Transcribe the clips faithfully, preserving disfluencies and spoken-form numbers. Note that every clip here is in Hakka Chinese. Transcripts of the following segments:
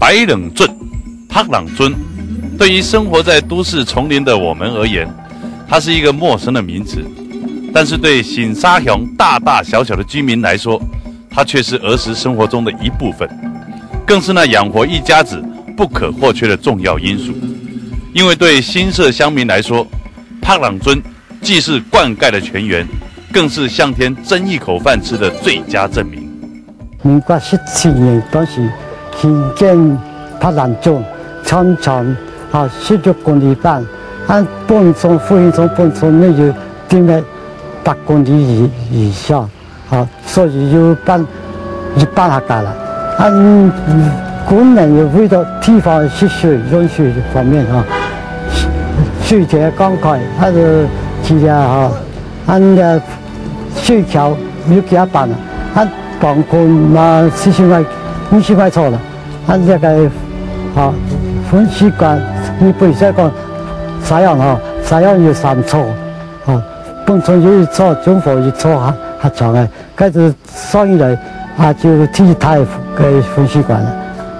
白冷圳、白冷圳，对于生活在都市丛林的我们而言，它是一个陌生的名词，但是对新社乡大大小小的居民来说，它却是儿时生活中的一部分，更是那养活一家子不可或缺的重要因素。因为对新社乡民来说，白冷圳既是灌溉的泉源，更是向天争一口饭吃的最佳证明。民国十七年，当时兴建白冷圳，全长啊十六公里半，按本村、复兴村本村呢有定在八公里以以下。啊，所以有半一半还加了。啊，嗯，工人也为了地方的蓄水、用水方面啊，水田刚开，还是起来哈，啊，那水桥有几下半了，啊，房工嘛，四十块、五十块错了，啊，那个啊，分析官，你不是讲啥样哈，啥样有三错啊，本村有一错，中佛一错，还还长哎。 开始上一来啊，就第一代个分析官了。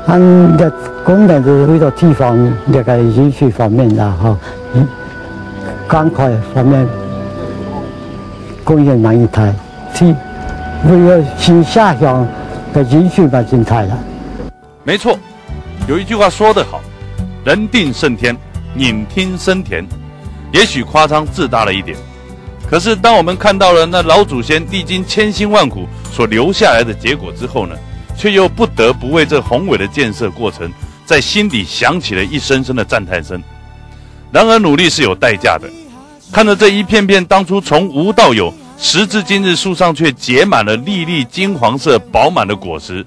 俺个工人就是为了地方那个饮水方面啦，哈，灌溉方面供应蛮一台，去为了新社乡个饮水蛮一台了。没错，有一句话说得好，人定胜天，人定胜田。也许夸张自大了一点，可是当我们看到了那老祖先历经千辛万苦所留下来的结果之后呢，却又不得不为这宏伟的建设过程在心底响起了一声声的赞叹声。然而，努力是有代价的。看着这一片片当初从无到有，时至今日树上却结满了粒粒金黄色饱满的果实，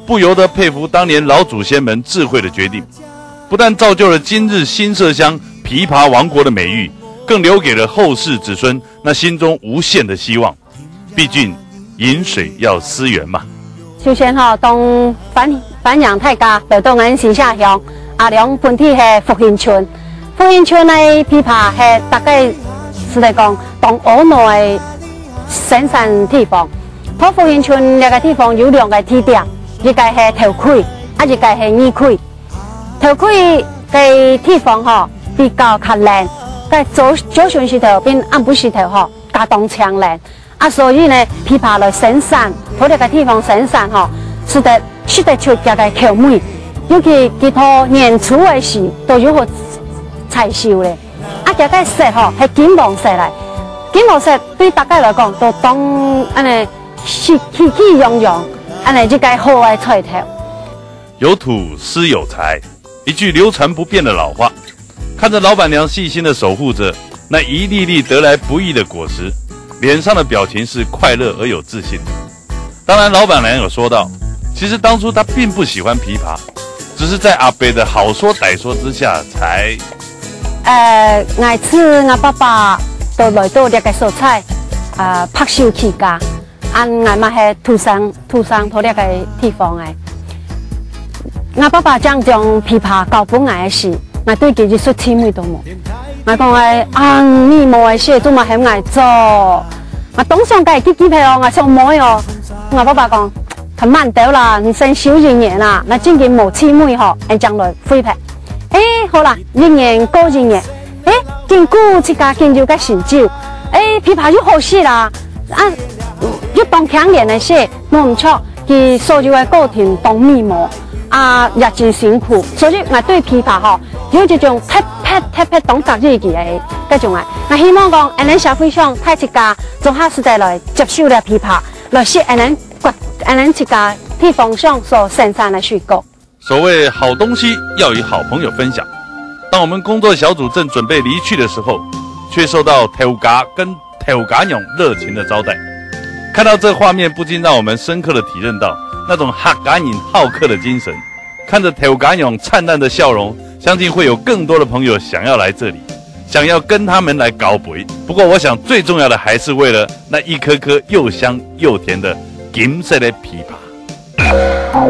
不由得佩服当年老祖先们智慧的决定。不但造就了今日新社乡枇杷王国的美誉，更留给了后世子孙那心中无限的希望。毕竟，饮水要思源嘛。首先吼，同欢欢迎大家来到俺新社乡，阿良本地系复兴村。复兴村个枇杷系大概是来讲当热闹个生产地方。到复兴村这个地方有两个地点，一个系头开，啊一个系二开。头开个地方吼比较较冷，个早早晨时头变暗晡时头吼，加当清冷。 啊，所以呢，枇杷來生產，在這个地方生產吼，使得食得出佢个口味，尤其佢到年初个時都有好採收咧。啊，佢个色吼係金黃色个，金黃色對大家來講都當恁呢喜喜氣洋洋，恁呢一个好个彩頭。 有土斯有财，一句流传不变的老话。看着老板娘细心的守护着那一粒粒得来不易的果实，脸上的表情是快乐而有自信的。当然，老板娘有说到，其实当初她并不喜欢枇杷，只是在阿伯的好说歹说之下才……呃，𠊎自𠊎爸爸都來到這个所在，呃，白手起家。 恁𠊎嘛係土生土生在這个地方个。𠊎爸爸正將枇杷交分𠊎个時，𠊎對佢一息趣味都無。𠊎講个恁美味个事做麼喊𠊎做？𠊎當想該佢佢陪哦，𠊎想妹哦。𠊎爸爸講，佢慢兜啦，你先休一年啦，若正經無趣味吼，俺正來回陪。誒，好啦，一年過一年，誒，經過自家經有个成就，誒，枇杷又好食啦， 啊，又當輕便个事，無毋著，佢所有个過程當美滿，啊，也真辛苦，所以𠊎對枇杷吼，有一種特別特別當合意佢个該種个。𠊎希望講，恁呢社會上大自家總下使得來接受這枇杷，來食恁呢國恁呢自家地方上所生產个水果。 所谓好东西要与好朋友分享。当我们工作小组正准备离去的时候，却受到头家跟头家娘热情的招待。看到这画面，不禁让我们深刻的体认到那种客家人好客的精神。看着头家娘灿烂的笑容，相信会有更多的朋友想要来这里，想要跟他们来交陪。不过，我想最重要的还是为了那一颗颗又香又甜的金色的枇杷。